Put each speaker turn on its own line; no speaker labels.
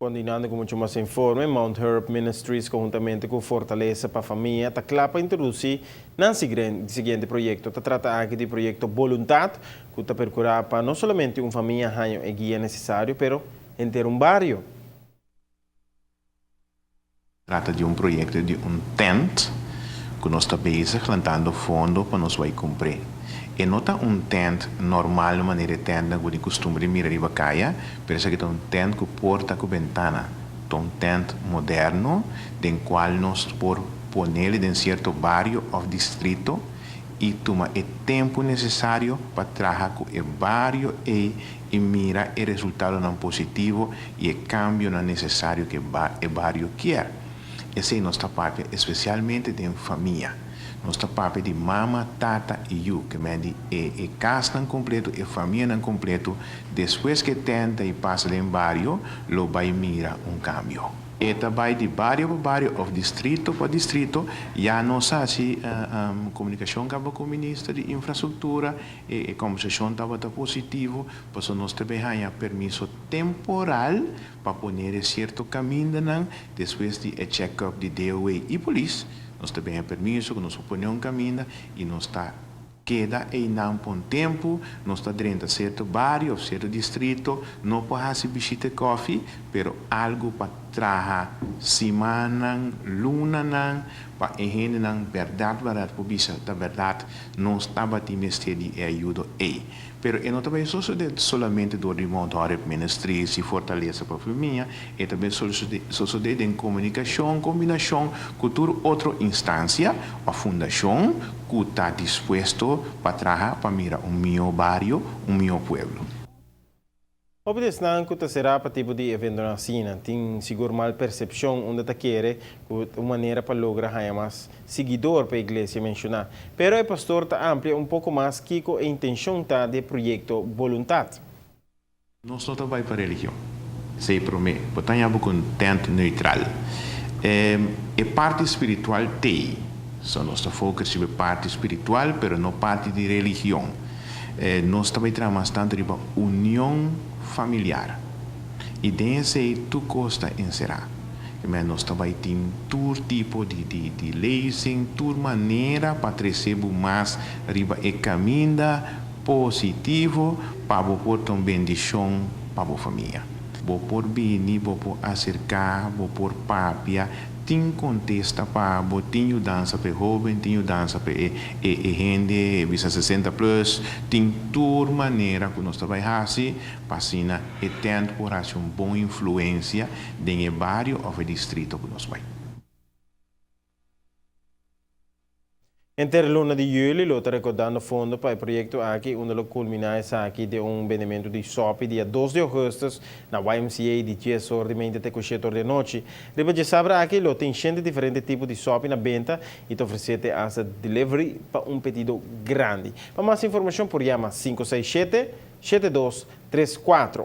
Continuando cu mucho mas informe, Mount Horeb Ministries conhuntamente cu Fortaleza pa Famia ta cla pa introduci nan siguiente proyecto. Ta trata aki di proyecto Boluntad cu ta percura pa no solamente un famia haña e guia necesario pero henter un bario.
Trata di un proyecto di un tent cu nos ta bezig lantando fondo pa nos bay cumpr'e. E no ta un tent normal manera e tentnan cu di custumber di mira riba caya, pero esaki ta un tent cu porta cu bentana. Ta un tent moderno den cual nos por ponele den cierto bario of distrito y tuma e tempo necesario pa traha cu e bario ey y mira e resultadonan positivo y e cambionan necesario cu e bario kier. Esey nos ta papia especialmente den famia. Nos ta papia di mama, tata y yu, ke men di e e casnan completo, e famianan completo, despues cu e tenta y pasa den bario, lo bay mira un cambio. E ta bai di bario pa bario of distrito pa distrito. Ya nos a haci comunicacion caba cu Minister di Infrastructura. E conversacion tabata positivo pasobra nos ta bay haya permiso temporal pa pone e cierto camindanan despues di e check up di DOW y polis. Nos ta bay haya permiso cu nos por pone un caminda y nos ta Keda einan pa un tempu, nos ta drenta sierto bario of sierto distrito, no por hasi bishita kòfi, pero algu pa traha simannan, lunanan, pa e hendenan bèrdat bèrdat por bisa ta bèrdat nos tabatin mester di e ayudo ei. Pero e no ta bai sosodé solamente dor di Mount Horeb Ministries i Fortaleza pa Famia, e ta bai sosodé den komunikashon, kombinashon ku tur otro instansia òf fundashon ku ta dispuesto pa traha pa mira un mihó bario, un mihó pueblo.
Hopi di esnan ku ta será pa tipo di eventonan asina tin sigur mal persepshon unda ta kere ku ta un manera pa logra haña mas siguidor pa e iglesia menshoná. Pero e pastor ta amplia un poko mas kiko e intenshon ta di e proyekto Boluntat.
Nos no ta bai pa religion. Esei promé. Bo ta haña bo ku un tent neutral. E parti spiritual t'ei. So nos ta focus riba e parti spiritual pero no parti di religion. Nos ta bai traha mas tantu riba union familiar. I den esei tur kos ta enserá. Kimen nos ta bai tin tur tipo di di di lezing, tur manera pa trese bo mas riba e kaminda positivo pa bo por ta un bendishon pa bo famia. Bo por bini, bo por aserká, bo por papia Tin kontesta pa bo, tin yudansa pa e hóben, tin yudansa pa e e hende bisa sesenta plus, tin tur manera ku nos ta bai hasi pa asina e tènt por hasi un bon influensia den e bario òf e distrito ku nos bai.
Henter luna di juli lo ta rekodando fondo pa e proyekto aki unda lo kulminá esaki den un bendementu di sòpi dia dos di ougùstùs na YMCA di dies or di meinta te ku shete or di anochi. Riba djesabra aki lo tin shente diferente tipo di sòpi na benta i ta ofresé te asta delivery pa un pedido grandi. Pa mas informashon por yama sinku seis shete, shete dos, tres kuatro.